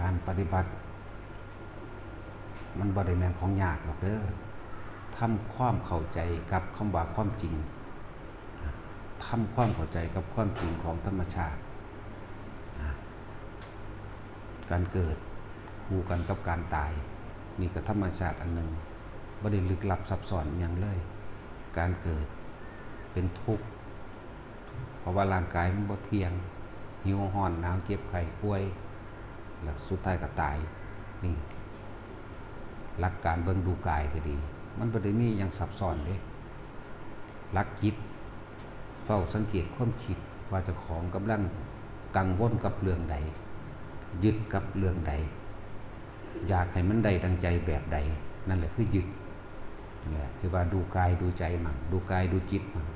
ການປະຕິບັດມັນບໍ່ໄດ້ແມ່ນຂອງຍາກດອກເດີ. ທຳຄວາມເຂົ້າໃຈກັບຄຳວ່າຄວາມຈິງ, ທຳຄວາມເຂົ້າໃຈກັບຄວາມຈິງຂອງທຳມະຊາດ. ການເກີດຄູ່ກັນກັບການຕາຍ, ນີ້ກໍທຳມະຊາດອັນໜຶ່ງ, ບໍ່ໄດ້ລຶກລັບຊັບຊ້ອນອີ່ຫຍັງເລີຍ. ການເກີດເປັນທຸກ ເພາະວ່າຮ່າງກາຍມັນບໍ່ທ່ຽງ, ຫິວ, ຮ້ອນ, ໜາວ, ເຈັບ, ໄຂ້, ປ່ວຍ ແລ້ວສຸດທ້າຍກໍຕາຍ. ນີ້ຫຼັກການເບິ່ງດູກາຍກໍດີ, ມັນບໍ່ໄດ້ມີຫຍັງຊັບຊ້ອນເດ້. ຫຼັກຈິດ ເຝົ້າສັງເກດຄວາມຄິດວ່າເຈົ້າຂອງກຳລັງກັງວົນກັບເລື່ອງໃດ, ຍຶດກັບເລື່ອງໃດ, ຢາກໃຫ້ມັນໄດ້ດັ່ງໃຈແບບໃດ, ນັ້ນແຫຼະຄືຍຶດ. ແຫຼະ ທີ່ວ່າດູກາຍດູໃຈມັນ, ດູກາຍດູຈິດມັນ.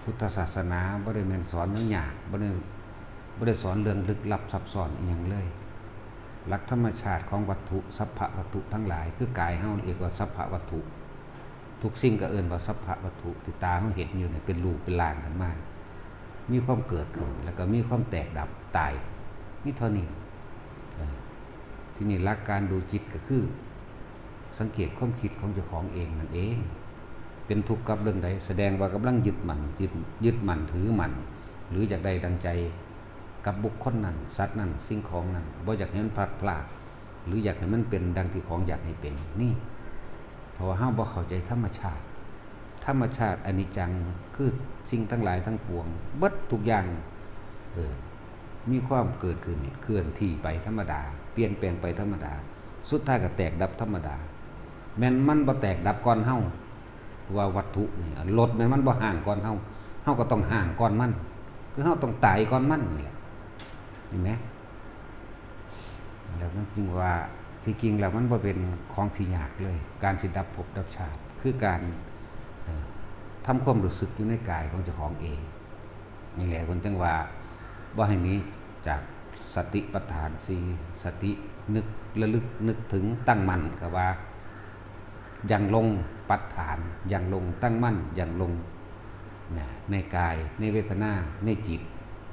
ພຸດທະສາສະໜາບໍ່ໄດ້ແມ່ນສອນແນວຍາກ, ບໍ່ໄດ້ ບໍ່ໄດ້ສອນເລື່ອງລຶກລັບຊັບຊ້ອນອີ່ຫຍັງເລີຍ. ຫຼັກທຳມະຊາດຂອງວັດຖຸ, ສັບພະວັດຖຸທັງຫຼາຍ, ຄືກາຍເຮົາເອີ້ນວ່າສັບພະວັດຖຸ, ທຸກສິ່ງກໍເອີ້ນວ່າສັບພະວັດຖຸ ທີ່ຕາເຮົາເຫັນຢູ່ນີ້ເປັນຮູບເປັນຮ່າງຂຶ້ນມາ, ມີຄວາມເກີດຂຶ້ນ ແລ້ວກໍມີຄວາມແຕກດັບ, ຕາຍ, ມີເທົ່ານີ້. ເອີ ທີນີ້ຫຼັກການດູຈິດກໍຄື ສັງເກດຄວາມຄິດຂອງເຈົ້າຂອງເອງນັ້ນເອງ. ເປັນທຸກກັບເລື່ອງໃດ? ສະແດງວ່າກຳລັງຍຶດໝັ້ນ, ຍຶດ, ຍຶດໝັ້ນຖືໝັ້ນ ຫຼື ຢາກໄດ້ດັ່ງໃຈກັບບຸກຄົນນັ້ນ, ສັດນັ້ນ, ສິ່ງຂອງນັ້ນ, ບໍ່ຢາກໃຫ້ມັນພລັດພລາກ ຫຼື ຢາກໃຫ້ມັນເປັນດັ່ງທີ່ຂອງຢາກໃຫ້ເປັນ. ນີ້ ເພາະວ່າເຮົາບໍ່ເຂົ້າໃຈທຳມະຊາດ. ທຳມະຊາດອະນິດຈັງ ຄືສິ່ງທັງຫຼາຍທັງປວງ, ເບິດທຸກຢ່າງ, ເອີ, ມີຄວາມເກີດຂຶ້ນ, ເຄື່ອນທີ່ໄປທຳມະດາ, ປ່ຽນແປງໄປທຳມະດາ, ສຸດທ້າຍກໍແຕກດັບທຳມະດາ. ແມ່ນມັນບໍ່ແຕກດັບກ່ອນເຮົາ, ວ່າວັດຖຸນີ້, ລົດແມ່ນມັນບໍ່ຮ້າງກ່ອນເຮົາ, ເຮົາກໍຕ້ອງຮ້າງກ່ອນມັນ, ຄືເຮົາຕ້ອງຕາຍກ່ອນມັນນີ້ແຫຼະ, ເຫັນໄໝ? ແລ້ວມັນຈຶ່ງວ່າ ທີ່ຈິງແລ້ວມັນບໍ່ເປັນຂອງທີ່ຍາກເລີຍ, ການຊິດັບພົບດັບຊາດ ຄືການ, ເອີ, ທຳຄວາມຮູ້ສຶກຢູ່ໃນກາຍຂອງເຈົ້າຂອງເອງ. ນີ້ແຫຼະເພິ່ນຈຶ່ງວ່າ ບໍ່ໃຫ້ໜີຈາກສະຕິປັດຖານສີ່, ສະຕິ ນຶກ ລະລຶກ, ນຶກເຖິງ, ຕັ້ງໝັ້ນ, ກໍວ່າຢັ້ງລົງ, ປັດຖານ, ຢັ້ງລົງ, ຕັ້ງໝັ້ນ, ຢັ້ງລົງ, ນະ, ໃນກາຍ, ໃນເວທະນາ, ໃນຈິດ,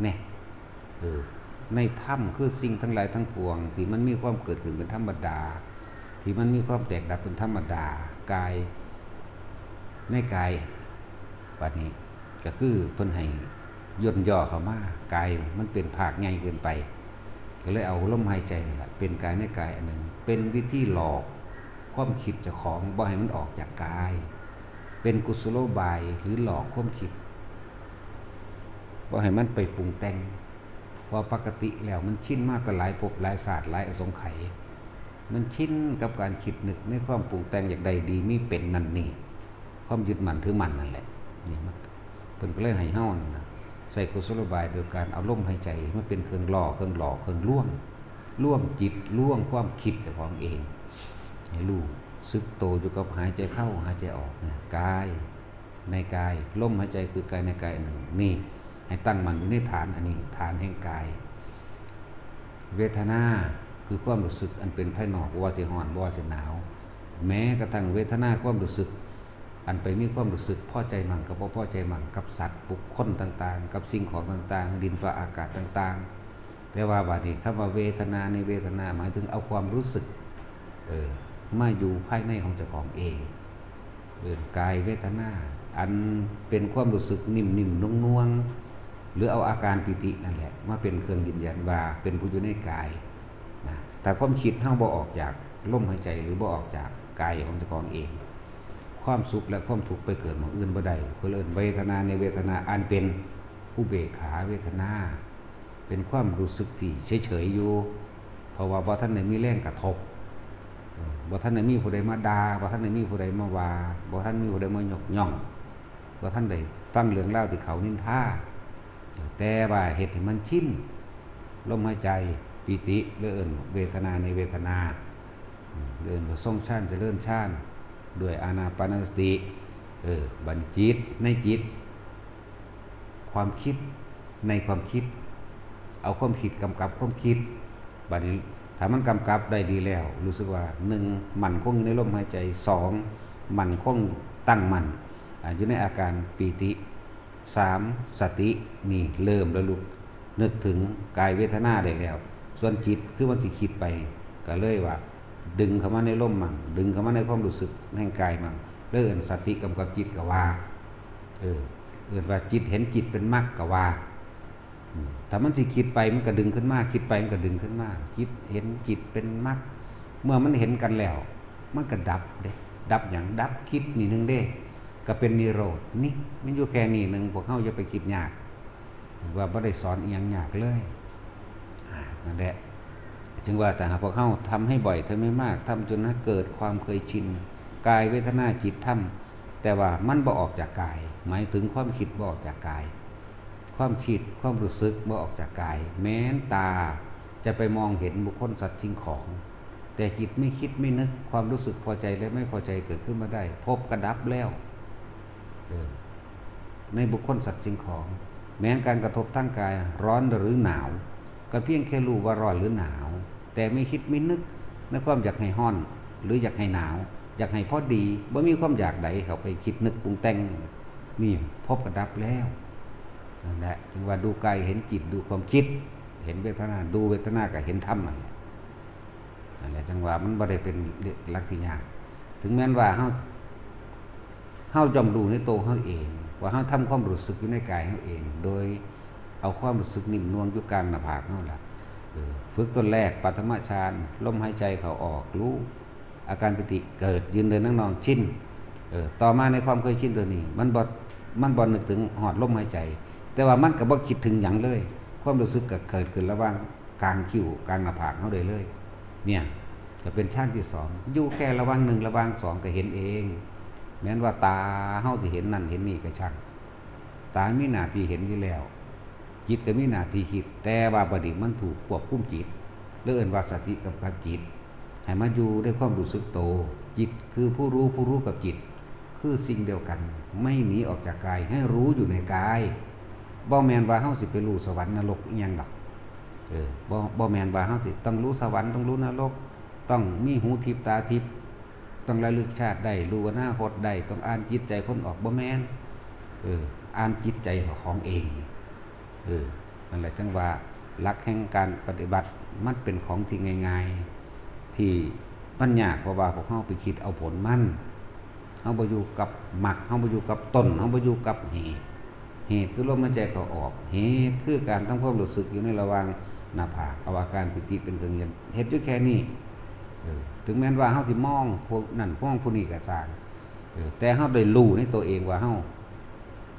ແນ. ເອີ ໃນທຳ ຄືສິ່ງທັງຫຼາຍທັງປວງທີ່ມັນມີຄວາມເກີດຂຶ້ນເປັນທຳມະດາ, ທີ່ມັນມີຄວາມແຕກດັບເປັນທຳມະດາ, ກາຍ ໃນກາຍ ບາດນີ້ກໍຄືເພິ່ນໃຫ້ຍ່ນຍໍ້ເຂົ້າມາ, ກາຍມັນເປັນພາກໃຫຍ່ເກີນໄປ, ກໍເລີຍເອົາລົມຫາຍໃຈນີ້ລະເປັນກາຍໃນກາຍອັນໜຶ່ງ, ເປັນວິທີຫຼອກຄວາມຄິດເຈົ້າຂອງບໍ່ໃຫ້ມັນອອກຈາກກາຍ, ເປັນກຸສະໂລບາຍ ຫຼື ຫຼອກຄວາມຄິດບໍ່ໃຫ້ມັນໄປປຸງແຕ່ງ. ເພາະວ່າປົກກະຕິແລ້ວມັນຊິນມາແຕ່ຫຼາຍພົບຫຼາຍຊາດຫຼາຍອະສົງໄຂ, ມັນຊິນກັບການຄິດນຶກໃນຄວາມປຸງແຕ່ງຢາກໄດ້ດີມີເປັນນັ້ນນີ້, ຄວາມຍຶດໝັ້ນຖືໝັ້ນນັ້ນແຫຼະ. ນີ້ມັນ ເພິ່ນກໍເລີຍໃຫ້ເຮົານັ້ນນະ ໃຊ້ກຸສະໂລບາຍໂດຍການເອົາລົມຫາຍໃຈມາເປັນເຄື່ອງຫຼໍ່, ເຄື່ອງຫຼອກ, ເຄື່ອງລວງ, ລວງຈິດ, ລວງຄວາມຄິດເຈົ້າຂອງເອງ, ໃຫ້ຮູ້ສຶກໂຕຢູ່ກັບຫາຍໃຈເຂົ້າ, ຫາຍໃຈອອກ, ກາຍ ໃນກາຍ, ລົມຫາຍໃຈຄືກາຍໃນກາຍອັນໜຶ່ງ. ນີ້ໃຫ້ຕັ້ງໝັ້ນຢູ່ໃນຖານອັນນີ້, ຖານແຫ່ງກາຍ. ເວທະນາຄືຄວາມຮູ້ສຶກອັນເປັນພາຍນອກ, ບໍ່ວ່າຊິຮ້ອນ, ບໍ່ວ່າຊິໜາວ, ແມ້ກະທັ່ງເວທະນາຄວາມຮູ້ສຶກ ອັນໄປມີຄວາມຮູ້ສຶກພໍໃຈໝັ້ນກັບບໍ່ພໍໃຈໝັ້ນກັບສັດບຸກຄົນຕ່າງໆ, ກັບສິ່ງຂອງຕ່າງໆ, ດິນຟ້າອາກາດຕ່າງໆ. ແຕ່ວ່າບາດນີ້ຄຳວ່າເວທະນາໃນເວທະນາ ໝາຍເຖິງເອົາຄວາມຮູ້ສຶກ, ເອີ, ມາຢູ່ພາຍໃນຂອງເຈົ້າຂອງເອງ. ເອີ້ນກາຍເວທະນາ ອັນເປັນຄວາມຮູ້ສຶກນິ້ມໆ ນວງໆ ຫຼືເອົາອາການປີຕິນັ້ນແຫຼະມາເປັນເຄື່ອງຢືນຢັນວ່າເປັນຜູ້ຢູ່ໃນກາຍນະ. ຖ້າຄວາມຄິດເຮົາບໍ່ອອກຈາກລົມຫາຍໃຈ ຫຼືບໍ່ອອກຈາກກາຍຂອງເຈົ້າຂອງເອງ, ຄວາມສຸກ ແລະ ຄວາມທຸກໄປເກີດໝ່ອງອື່ນບໍ່ໄດ້. ເພິ່ນເອີ້ນເວທະນາໃນເວທະນາ ອັນເປັນອຸເບກຂາເວທະນາ. ເປັນຄວາມຮູ້ສຶກທີ່ເສີຍໆຢູ່ ເພາະວ່າບໍ່ທັນໄດ້ມີແຮງກະທົບ, ເອີ, ບໍ່ທັນໄດ້ມີຜູ້ໃດມາດ່າ, ບໍ່ທັນໄດ້ມີຜູ້ໃດມາວ່າ, ບໍ່ທັນມີຜູ້ໃດມາຍົກຍ້ອງ, ບໍ່ທັນໄດ້ຟັງເລື່ອງລາວທີ່ເຂົານິນທາ, ແຕ່ວ່າເຮັດໃຫ້ມັນຊິນ ລົມຫາຍໃຈ, ປີຕິ ຫຼືເອີ້ນເວທະນາໃນເວທະນາ, ເອີ້ນວ່າຊົງຊານ ຈະເລີນຊານ ດ້ວຍອານາປານະສະຕິ. ເອີ, ບັດນີ້ຈິດ ໃນຈິດ ຄວາມຄິດ ໃນຄວາມຄິດ, ເອົາຄວາມຄິດກຳກັບຄວາມຄິດ. ບາດນີ້ຖ້າມັນກຳກັບໄດ້ດີແລ້ວ ຮູ້ສຶກວ່າ ໜຶ່ງ ໝັ້ນຄົງຢູ່ໃນລົມຫາຍໃຈ, ສອງ ໝັ້ນຄົງຕັ້ງໝັ້ນ, ອາ, ຢູ່ໃນອາການປີຕິ, ສາມ ສະຕິ. ນີ້ເລີ່ມແລ້ວລູກ, ນຶກເຖິງກາຍເວທະນາໄດ້ແລ້ວ, ສ່ວນຈິດຄືມັນຊິຄິດໄປ ກໍເລີຍວ່າດຶງເຂົ້າມາໃນລົມມັ້ງ ດຶງເຂົ້າມາໃນຄວາມຮູ້ສຶກແຫ່ງກາຍມັ້ງ ເລີຍເອີ້ນສະຕິກຳກັບຈິດກໍວ່າ ເອີ ເອີ້ນວ່າຈິດເຫັນຈິດເປັນມັກກໍວ່າ ອືມ ຖ້າມັນຊິຄິດໄປ ມັນກໍດຶງຂຶ້ນມາ ຄິດໄປ ມັນກໍດຶງຂຶ້ນມາ ຈິດເຫັນຈິດເປັນມັກ ເມື່ອມັນເຫັນກັນແລ້ວ ມັນກໍດັບເດ້ ດັບຫຍັງ? ດັບຄິດນີ້ໜຶ່ງເດ້ ກໍເປັນນິໂຣດ ນີ້ ມັນຢູ່ແຄ່ນີ້ໜຶ່ງ ພວກເຮົາຢ່າໄປຄິດຍາກ ຖືວ່າບໍ່ໄດ້ສອນອີ່ຫຍັງຍາກເລີຍ ອາ ນັ້ນແຫຼະ ຈຶ່ງວ່າຖ້າຫາກພວກເຮົາທຳໃຫ້ບ່ອຍ ທຳໃຫ້ມາກ ທຳຈົນໃຫ້ເກີດຄວາມເຄີຍຊິນ ກາຍ ເວທະນາ ຈິດ ທຳ ແຕ່ວ່າມັນບໍ່ອອກຈາກກາຍ ໝາຍເຖິງຄວາມຄິດບໍ່ອອກຈາກກາຍ ຄວາມຄິດ ຄວາມຮູ້ສຶກບໍ່ອອກຈາກກາຍ ແມ່ນຕາຈະໄປມອງເຫັນບຸກຄົນ ສັດ ສິ່ງຂອງ ແຕ່ຈິດໄມ່ຄິດໄມ່ນຶກ ຄວາມຮູ້ສຶກພໍໃຈ ແລະ ໄມ່ພໍໃຈເກີດຂຶ້ນມາໄດ້ ພົບກໍດັບແລ້ວ ເອີ ໃນບຸກຄົນ ສັດ ສິ່ງຂອງ ແມ່ນການກະທົບທາງກາຍ ຮ້ອນ ຫຼື ໜາວ ກໍພຽງແຄ່ຮູ້ວ່າຮ້ອນ ຫຼື ໜາວ ແຕ່ໄມ່ຄິດໄມ່ນຶກໃນຄວາມຢາກໃຫ້ຮ້ອນ ຫຼື ຢາກໃຫ້ໜາວ ຢາກໃຫ້ພໍດີ ບໍ່ມີຄວາມຢາກໃດເຂົ້າໄປຄິດນຶກປຸງແຕ່ງ ນີ້ພົບກໍດັບແລ້ວ ນັ້ນແຫຼະ ຈຶ່ງວ່າດູກາຍເຫັນຈິດ ດູຄວາມຄິດ ເຫັນເວທະນາ ດູເວທະນາກໍເຫັນທຳນັ້ນແຫຼະ ນັ້ນແຫຼະ ຈັ່ງວ່າມັນບໍ່ໄດ້ເປັນຫຼັກທີ່ຍາກ ເຖິງແມ່ນວ່າເຮົາ ເຮົາຍ່ອມຮູ້ໃນໂຕເຮົາເອງ ວ່າເຮົາທຳຄວາມຮູ້ສຶກຢູ່ໃນກາຍເຮົາເອງ ໂດຍເອົາຄວາມຮູ້ສຶກໜິ້ມໜ່ວງຢູ່ກາງໜ້າຜາກເຮົາລະ ເອີ ຝຶກຕົ້ນແລກ ປະຖະມະຊານ ລົມຫາຍໃຈເຂົ້າອອກ ຮູ້ ອາການປີຕິເກີດ ຍືນເດີນນັ່ງນອນ ຊິນ ເອີ ຕໍ່ມາໃນຄວາມເຄີຍຊິນຕົວນີ້ ມັນບໍ່ ມັນບໍ່ນຶກເຖິງຮອດລົມຫາຍໃຈ ແຕ່ວ່າມັນກໍບໍ່ຄິດເຖິງຫຍັງເລີຍ ຄວາມຮູ້ສຶກກໍເກີດຂຶ້ນລະຫວ່າງ ກາງຄິ້ວກາງໜ້າຜາກເຮົາໄດ້ເລີຍ ເນ່ຍ ກໍເປັນຊານທີສອງ ຢູ່ແຄ່ລະຫວ່າງໜຶ່ງລະຫວ່າງສອງກໍເຫັນເອງ ແມ່ນວ່າຕາເຮົາຊິເຫັນນັ້ນເຫັນນີ້ກໍຊ່າງ ຕາມີໜ້າທີ່ເຫັນຢູ່ແລ້ວ ຈິດກໍມີໜ້າທີ່ຄິດ ແຕ່ວ່າບັດນີ້ມັນຖືກຄວບຄຸມຈິດ ຫຼື ເອີ້ນວ່າສະຕິກຳກັບຈິດ ໃຫ້ມາຢູ່ໃນຄວາມຮູ້ສຶກໂຕ ຈິດຄືຜູ້ຮູ້ ຜູ້ຮູ້ກັບຈິດ ຄືສິ່ງດຽວກັນ ໄມ່ໜີອອກຈາກກາຍ ໃຫ້ຮູ້ຢູ່ໃນກາຍ ບໍ່ແມ່ນວ່າເຮົາຊິໄປຮູ້ສະຫວັນນະລົກອີ່ຫຍັງດອກ ເອີ ບໍ່ ບໍ່ແມ່ນວ່າເຮົາຊິຕ້ອງຮູ້ສະຫວັນ ຕ້ອງຮູ້ນະລົກ ຕ້ອງມີຫູທິບຕາທິບ ຕ້ອງລະລຶກຊາດໄດ້ ຮູ້ອະນາຄົດໄດ້ ຕ້ອງອ່ານຈິດໃຈຄົນອອກ ບໍ່ແມ່ນ ເອີ ອ່ານຈິດໃຈຂອງເອງ ເອີ ນັ້ນແຫຼະ ຈັ່ງວ່າຫຼັກແຫ່ງການປະຕິບັດ ມັນເປັນຂອງທີ່ງ່າຍໆ ທີ່ມັນຍາກ ເພາະວ່າພວກເຮົາໄປຄິດເອົາຜົນມັນ ເຮົາບໍ່ຢູ່ກັບມັກ ເຮົາບໍ່ຢູ່ກັບຕົ້ນ ເຮົາບໍ່ຢູ່ກັບເຫດ ເຫດຄືລົມຫາຍໃຈເຂົ້າອອກ ເຫດຄືການທຳຄວາມຮູ້ສຶກຢູ່ໃນລະຫວ່າງໜ້າຜາກ ເອົາອາການປີຕິເປັນເຄື່ອງເຮັດ ເຮັດຢູ່ແຄ່ນີ້ ເອີ ເຖິງແມ່ນວ່າເຮົາຊິມອງຜູ້ນັ້ນມອງຜູ້ນີ້ກໍຊ່າງ ເອີ ແຕ່ເຮົາໄດ້ຮູ້ໃນຕົວເອງວ່າເຮົາ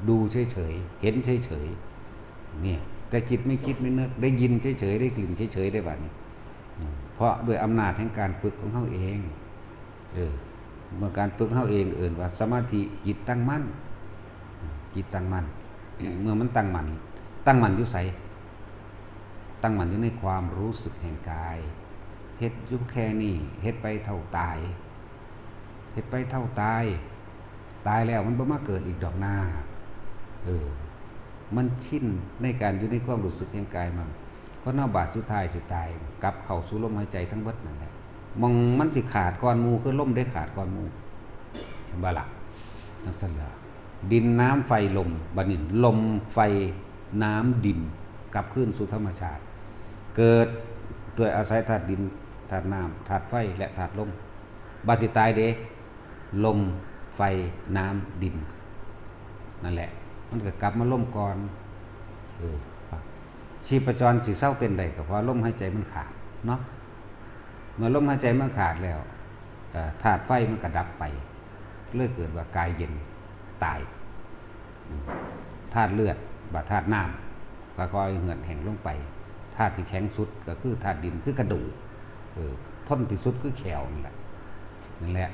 ດູເສີຍໆ ເຫັນເສີຍໆ ເນ່ຍ ແຕ່ຈິດໄມ່ຄິດໄມ່ນຶກ ໄດ້ຍິນເສີຍໆ ໄດ້ກິ່ນເສີຍໆ ໄດ້ບາດນີ້ ເພາະດ້ວຍອຳນາດແຫ່ງການຝຶກຂອງເຮົາເອງ ເອີ ເມື່ອການຝຶກເຮົາເອງເອີ້ນວ່າສະມາທິ ຈິດຕັ້ງໝັ້ນ ຈິດຕັ້ງໝັ້ນ ເມື່ອມັນຕັ້ງໝັ້ນ ຕັ້ງໝັ້ນຢູ່ໃສ? ຕັ້ງໝັ້ນຢູ່ໃນຄວາມຮູ້ສຶກແຫ່ງກາຍ ເຮັດຢູ່ແຄ່ນີ້ ເຮັດໄປເທົ່າຕາຍ ເຮັດໄປເທົ່າຕາຍ ຕາຍແລ້ວມັນບໍ່ມາເກີດອີກດອກນາ ເອີ ມັນຊິນໃນການຢູ່ໃນຄວາມຮູ້ສຶກແຫ່ງກາຍມັນ ຄົນເຮົາບາດສຸດທ້າຍຊິຕາຍ ກັບເຂົ້າສູ່ລົມຫາຍໃຈທັງເບິດນັ້ນແຫຼະ ໝ່ອງມັນຊິຂາດກ່ອນໝູ່ ຄືລົມເດ້ຂາດກ່ອນໝູ່ ເຫັນບໍ່ລະ? ຈັ່ງຊັ້ນລະ ດິນ ນ້ຳ ໄຟ ລົມ ບາດນີ້ລົມ ໄຟ ນ້ຳ ດິນ ກັບຄືນສູ່ທຳມະຊາດ ເກີດດ້ວຍອາໄສທາດດິນ ທາດນ້ຳ ທາດໄຟ ແລະ ທາດລົມ ບາດຊິຕາຍເດ້ ລົມ ໄຟ ນ້ຳ ດິນ ນັ້ນແຫຼະ ມັນກໍກັບມາລົມກ່ອນ ເອີ ຊີບພະຈອນຊິເຊົາເຕັ້ນໄດ້ ກໍເພາະລົມຫາຍໃຈມັນຂາດເນາະ ເມື່ອລົມຫາຍໃຈມັນຂາດແລ້ວ ເອີ ທາດໄຟມັນກໍດັບໄປ ເລີຍເກີດວ່າກາຍເຢັນ ຕາຍ ອືມ ທາດເລືອດ ບາດທາດນ້ຳ ຄ່ອຍໆເຫືອດແຫ້ງລົງໄປ ທາດທີ່ແຂງສຸດກໍຄືທາດດິນ ຄືກະດູກ ເອີ ທົນທີ່ສຸດຄືແຂ້ວນັ້ນແຫຼະ ນັ້ນແຫຼະ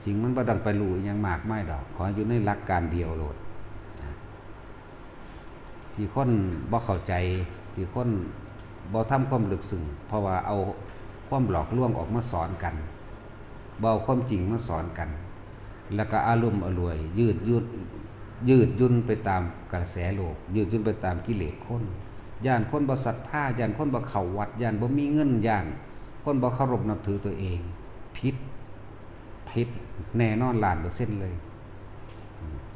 ຈິງມັນບໍ່ຕ້ອງໄປຮູ້ອີ່ຫຍັງມາກມາຍດອກ ຂໍໃຫ້ຢູ່ໃນຫຼັກການດຽວໂລດ ທີ່ຄົນບໍ່ເຂົ້າໃຈ ທີ່ຄົນບໍ່ທຳຄວາມເລິກເຊິ່ງ ເພາະວ່າເອົາຄວາມຫຼອກລວງອອກມາສອນກັນ ບໍ່ເອົາຄວາມຈິງມາສອນກັນ ແລ້ວກໍອາລົມອະລວຍ ຍືດຢຸ່ນ ຍືດຫຍຸ້ນໄປຕາມກະແສໂລກ ຍືດຫຍຸ້ນໄປຕາມກິເລດຄົນ ຢ້ານຄົນບໍ່ສັດທາ ຢ້ານຄົນບໍ່ເຂົ້າວັດ ຢ້ານບໍ່ມີເງິນ ຢ້ານຄົນບໍ່ເຄົາລົບນັບຖືຕົວເອງ ຜິດ ຜິດແນ່ນອນລ້ານເປີເຊັນເລີຍ.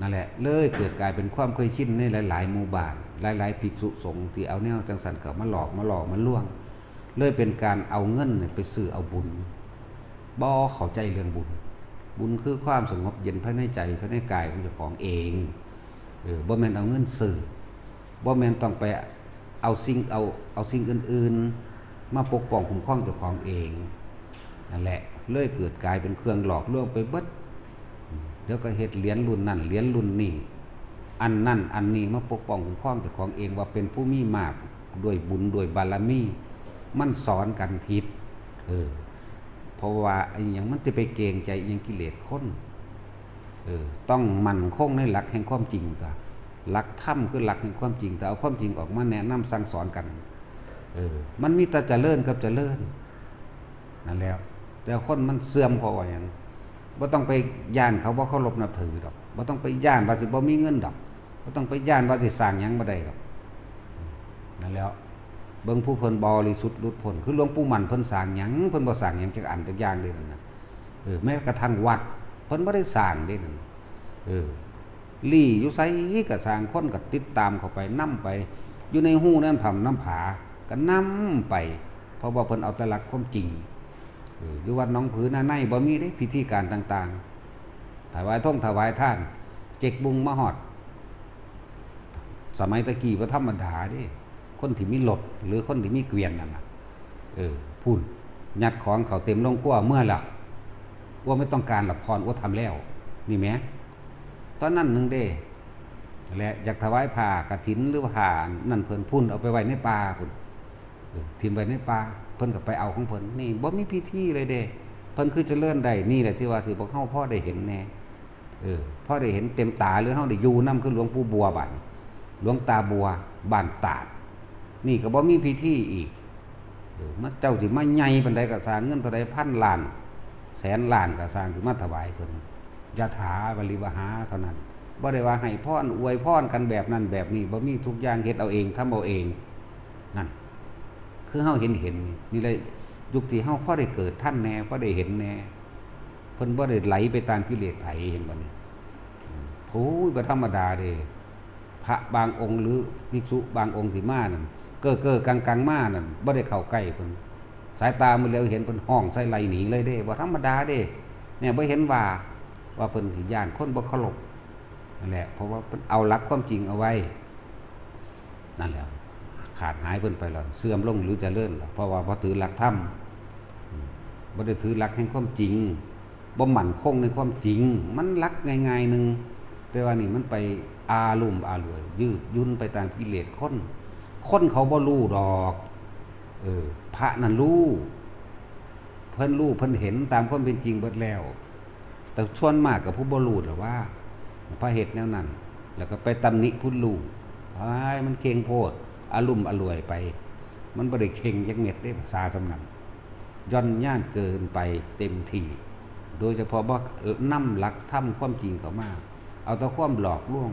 ນັ້ນແຫຼະ ເລີຍເກີດກາຍເປັນຄວາມເຄີຍຊິນໃນຫຼາຍໆໝູ່ບ້ານ, ຫຼາຍໆພິກສຸສົງທີ່ເອົາແນວຈັ່ງຊັ້ນເຂົ້າມາຫຼອກມາຫຼໍ່ມາລວງ, ເລີຍເປັນການເອົາເງິນໄປຊື້ເອົາບຸນ. ບໍ່ເຂົ້າໃຈເລື່ອງບຸນ. ບຸນຄືຄວາມສະຫງົບເຢັນພາຍໃນໃຈ, ພາຍໃນກາຍຂອງເຈົ້າຂອງເອງ. ເອີ, ບໍ່ແມ່ນເອົາເງິນຊື້, ບໍ່ແມ່ນຕ້ອງໄປເອົາສິ່ງ, ເອົາ, ເອົາສິ່ງອື່ນໆມາປົກປ້ອງຄຸ້ມຄອງເຈົ້າຂອງເອງ. ນັ້ນແຫຼະ ເລີຍເກີດກາຍເປັນເຄື່ອງຫຼອກລວງໄປເບິດ. ດຽວກໍເຮັດຫຼຽນລຸ້ນນັ້ນ, ຫຼຽນລຸ້ນນີ້, ອັນນັ້ນອັນນີ້ມາປົກປ້ອງຄຸ້ມຄອງເຈົ້າຂອງເອງ ວ່າເປັນຜູ້ມີມາກດ້ວຍບຸນດ້ວຍບາລະມີ. ມັນສອນກັນຜິດ. ເອີ, ເພາະວ່າອີ່ຫຍັງ ມັນຈະໄປເກງໃຈອີ່ຫຍັງກິເລດຄົນ? ເອີ, ຕ້ອງໝັ້ນຄົງໃນຫຼັກແຫ່ງຄວາມຈິງ. ກະຫຼັກທຳຄືຫຼັກແຫ່ງຄວາມຈິງ, ແຕ່ເອົາຄວາມຈິງອອກມາແນະນຳສັ່ງສອນກັນ. ເອີ, ມັນມີແຕ່ຈະເລີນກັບຈະເລີນ. ນັ້ນແຫຼະ ແຕ່ຄົນມັນເສື່ອມເພາະວ່າຫຍັງ? ບໍ່ຕ້ອງໄປຢ້ານເຂົາບໍ່ເຄົາລົບນັບຖືດອກ, ບໍ່ຕ້ອງໄປຢ້ານວ່າຊິບໍ່ມີເງິນດອກ, ບໍ່ຕ້ອງໄປຢ້ານວ່າຊິສ້າງຫຍັງບໍ່ໄດ້ດອກ. ນັ້ນແຫຼະ ເບິ່ງຜູ້ເພິ່ນບໍລິສຸດຫຼຸດພົ້ນ, ຄືຫຼວງປູ່ໝັ້ນເພິ່ນສ້າງຫຍັງ? ເພິ່ນບໍ່ສ້າງຫຍັງຈັກອັນຈັກຢ່າງເດ້ນັ້ນນະ. ເອີ, ແມ້ກະທັ່ງວັດເພິ່ນບໍ່ໄດ້ສ້າງເດ້ນັ້ນ. ເອີ, ລີ້ຢູ່ໃສກະຊ່າງ, ຄົນກະຕິດຕາມເຂົ້າໄປ, ນຳໄປ, ຢູ່ໃນຮູນ້ຳຖ້ຳນ້ຳຜາກະນຳໄປ, ເພາະວ່າເພິ່ນເອົາແຕ່ຫຼັກຄວາມຈິງ. ເອີ, ຢູ່ວັດໜອງຜືນາໃນບໍ່ມີເດ້ພິທີການຕ່າງໆ, ຖວາຍທົງຖວາຍທານ, ເຈັກບຸງມາຮອດ. ສະໄໝແຕ່ກີ້ບໍ່ທຳມະດາເດ້. ຄົນທີ່ມີລົດ ຫຼື ຄົນທີ່ມີກວຽນນັ້ນນະ, ເອີ, ພຸ້ນ, ຍັດຂອງເຂົ້າເຕັມໂລງຄົວເມືອລະ. ອັວໄມ່ຕ້ອງການລະພອນ, ອັວທຳແລ້ວ. ນີ້ແໝ. ຕອນນັ້ນໜຶ່ງເດ້. ແລະ ຢາກຖວາຍຜ້າກະຖິນ ຫຼື ຜ້ານັ້ນເພິ່ນ, ພຸ້ນ, ເອົາໄປໄວ້ໃນປ່າພຸ້ນ. ເອີ, ຖິ້ມໄວ້ໃນປ່າ, ເພິ່ນກໍໄປເອົາຂອງເພິ່ນ. ນີ້ບໍ່ມີພິທີເລີຍເດ້. ເພິ່ນຄືຈະເລີນໄດ້. ນີ້ແຫຼະທີ່ວ່າທີ່ພວກເຮົາພໍໄດ້ເຫັນແດ່. ເອີ, ພໍໄດ້ເຫັນເຕັມຕາ ຫຼື ເຮົາໄດ້ຢູ່ນຳ ຄືຫຼວງປູ່ບົວບ້ານ, ຫຼວງຕາບົວ ບ້ານຕາດ. ນີ້ກໍບໍ່ມີພິທີອີກ. ເອີ, ມາ, ເຈົ້າຊິມາໃຫຍ່ປານໃດກໍຊ່າງ, ເງິນເທົ່າໃດ ພັນລ້ານ ແສນລ້ານກໍຊ່າງ, ຊິມາຖວາຍເພິ່ນ. ຍະຖາວາລິວະຫາເທົ່ານັ້ນ. ບໍ່ໄດ້ວ່າໃຫ້ພອນ, ອວຍພອນກັນແບບນັ້ນແບບນີ້, ບໍ່ມີ. ທຸກຢ່າງເຮັດເອົາເອງ, ທຳເອົາເອງ. ນັ້ນ ຄືເຮົາເຫັນເຫັນນີ້ແຫຼະ, ຍຸກທີ່ເຮົາພໍໄດ້ເກີດທັນແດ່, ພໍໄດ້ເຫັນແດ່. ເພິ່ນບໍ່ໄດ້ໄຫຼໄປຕາມກິເລດໃຜ, ເຫັນບໍ່ນີ້? ໂອ້ຍ, ບໍ່ທຳມະດາເດ້. ພະບາງອົງ ຫຼື ພິກສຸບາງອົງທີ່ມານັ້ນ, ເກີໆກັງໆມານັ້ນ, ບໍ່ໄດ້ເຂົ້າໃກ້ເພິ່ນ. ສາຍຕາມື້ຫຼຽວເຫັນເພິ່ນຮ້ອງໃສ່ໄລ່ໜີເລີຍເດ້, ບໍ່ທຳມະດາເດ້. ແນ່ ບໍ່ເຫັນວ່າ, ວ່າເພິ່ນຊິຢ້ານຄົນບໍ່ເຄົາລົບ. ນັ້ນແຫຼະ, ເພາະວ່າເພິ່ນເອົາຫຼັກຄວາມຈິງເອົາໄວ້. ນັ້ນແຫຼະ, ຂາດຫາຍເພິ່ນໄປແລ້ວ, ເສື່ອມລົງ ຫຼື ຈະເລີນແລ້ວ, ເພາະວ່າບໍ່ຖືຫຼັກທຳ, ອືມ, ບໍ່ໄດ້ຖືຫຼັກແຫ່ງຄວາມຈິງ, ບໍ່ໝັ້ນຄົງໃນຄວາມຈິງ. ມັນຫຼັກງ່າຍໆໜຶ່ງ, ແຕ່ວ່ານີ້ມັນໄປອາລຸມອາລວຍ, ຍືດຫຍຸ່ນໄປຕາມກິເລດຄົນ. ຄົນເຂົາບໍ່ຮູ້ດອກ. ເອີ, ພະນັ້ນຮູ້, ເພິ່ນຮູ້ເພິ່ນເຫັນຕາມຄວາມເປັນຈິງເບິດແລ້ວ. ແຕ່ສ່ວນມາກກໍຜູ້ບໍ່ຮູ້ແຫຼະວ່າ ພະເຮັດແນວນັ້ນ, ແລ້ວກໍໄປຕຳໜິຜູ້ຮູ້, ອ້າຍ ມັນເຄັ່ງໂພດ, ອາລຸມອາລວຍໄປ. ມັນບໍ່ໄດ້ເຄັ່ງຈັກເມັດເດ້, ພາສາສ່ຳນັ້ນ. ຢ່ອນຍານເກີນໄປເຕັມທີ່, ໂດຍສະເພາະບໍ່ນຳຫຼັກທຳຄວາມຈິງເຂົ້າມາ, ເອົາແຕ່ຄວາມຫຼອກລວງ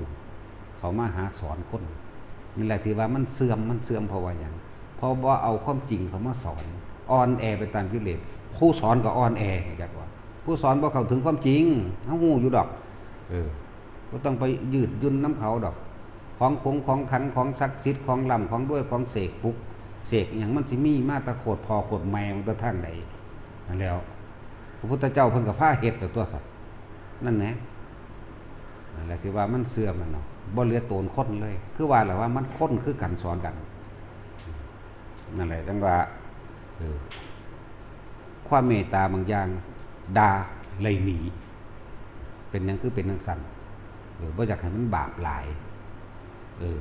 ເຂົ້າມາຫາສອນຄົນ. ນີ້ແຫຼະທີ່ວ່າມັນເສື່ອມ, ມັນເສື່ອມເພາະວ່າຫຍັງ? ເພາະບໍ່ເອົາຄວາມຈິງເຂົ້າມາສອນ, ອ່ອນແອໄປຕາມກິເລດ. ຜູ້ສອນກໍອ່ອນແອ, ຮູ້ຈັກບໍ່? ຜູ້ສອນບໍ່ເຂົ້າເຖິງຄວາມຈິງ, ເຮົາຮູ້ຢູ່ດອກ. ເອີ, ບໍ່ຕ້ອງໄປຍືດຫຍຸ້ນນຳເຂົາດອກ. ຂອງຂົງຂອງຂັງ, ຂອງສັກສິດ, ຂອງລ້ຳ, ຂອງລວຍ, ຂອງເສກປຸກເສກອີ່ຫຍັງ, ມັນຊິມີມາແຕ່ໂຄດພໍ່ໂຄດແມ່ ມັນແຕ່ທາງໃດ? ນັ້ນແຫຼ້ວ, ພະພຸດທະເຈົ້າເພິ່ນກໍພາເຮັດແລ້ວຕົວະຊັ້ນ. ນັ້ນແຫຼະ, ນັ້ນແຫຼະທີ່ວ່າມັນເສື່ອມນັ້ນເນາະ, ບໍ່ເຫຼືອໂຕນຄົນເລີຍ. ຄືວ່າແຫຼະວ່າມັນຄົນຄືກັນສອນກັນ. ນັ້ນແຫຼະ ຈັ່ງວ່າ, ເອີ, ຄວາມເມດຕາບາງຢ່າງດ່າໄລ່ໜີ. ເປັນຫຍັງຄືເປັນຈັ່ງຊັ້ນ? ເອີ, ບໍ່ຢາກໃຫ້ມັນບາບຫຼາຍ. ເອີ,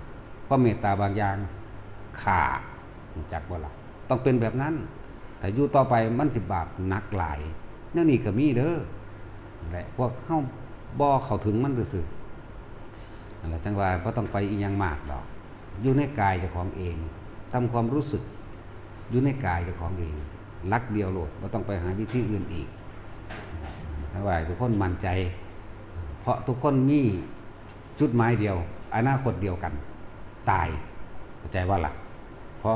ຄວາມເມດຕາບາງຢ່າງຂ້າ, ຮູ້ຈັກບໍ່ລະ? ຕ້ອງເປັນແບບນັ້ນ. ຖ້າຢູ່ຕໍ່ໄປມັນຊິບາບໜັກຫຼາຍ. ແນວນີ້ກໍມີເດີ. ແລະ ພວກເຮົາບໍ່ເຂົ້າເຖິງມັນຊື່ໆ. ນັ້ນແຫຼະ ຈັ່ງວ່າບໍ່ຕ້ອງໄປອີ່ຫຍັງມາກດອກ. ຢູ່ໃນກາຍເຈົ້າຂອງເອງ, ທຳຄວາມຮູ້ສຶກຢູ່ໃນກາຍເຈົ້າຂອງເອງ, ຫຼັກດຽວໂລດ, ບໍ່ຕ້ອງໄປຫາວິທີອື່ນອີກ. ໃຫ້ວ່າທຸກຄົນໝັ້ນໃຈ, ເພາະທຸກຄົນມີຈຸດໝາຍດຽວ, ອະນາຄົດດຽວກັນ, ຕາຍ. ເຂົ້າໃຈບໍ່ລະ? ພໍ